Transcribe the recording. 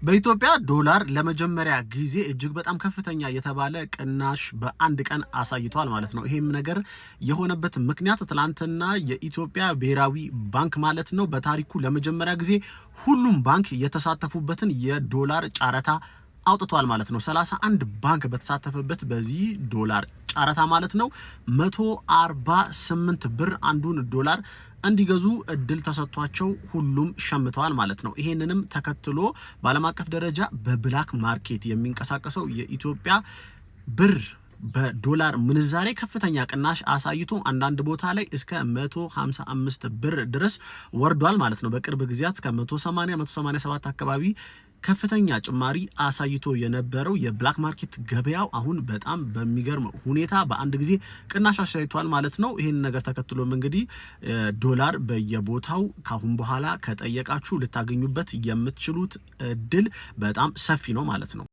በኢትዮጵያ ዶላር ለመጀመሪያ ጊዜ እጅግ በጣም ከፍተኛ የተባለ ቅናሽ በአንድ ቀን አሳይቷል ማለት ነው። ይሄም ነገር የሆነበት ምክንያት ትላንትና የኢትዮጵያ ብሔራዊ ባንክ ማለት ነው በታሪኩ ለመጀመሪያ ጊዜ ሁሉም ባንክ የተሳተፉበትን የዶላር ጨረታ አውጥቷል ማለት ነው። 31 ባንክ በተሳተፈበት በዚህ ዶላር ጨረታ ማለት ነው 148 ብር አንዱን ዶላር እንዲገዙ እድል ተሰጥቷቸው ሁሉም ሸምተዋል ማለት ነው። ይሄንንም ተከትሎ በዓለም አቀፍ ደረጃ በ black market የሚንቀሳቀሰው የኢትዮጵያ ብር በዶላር ምንዛሬ ከፍተኛ ቅናሽ አሳይቶ አንዳንድ ቦታ ላይ እስከ 155 ብር ድረስ ወርዷል ማለት ነው። በቅርብ ጊዜያት እስከ 180፣ 187 አካባቢ ከፍተኛ ጭማሪ አሳይቶ የነበረው የ black market ገበያው አሁን በጣም በሚገርም ሁኔታ በአንድ ጊዜ ቅናሽ አሳይቷል ማለት ነው። ይህን ነገር ተከትሎም እንግዲህ ዶላር በየቦታው ካሁን በኋላ ከጠየቃችሁ ልታገኙበት የምትችሉት እድል በጣም ሰፊ ነው ማለት ነው።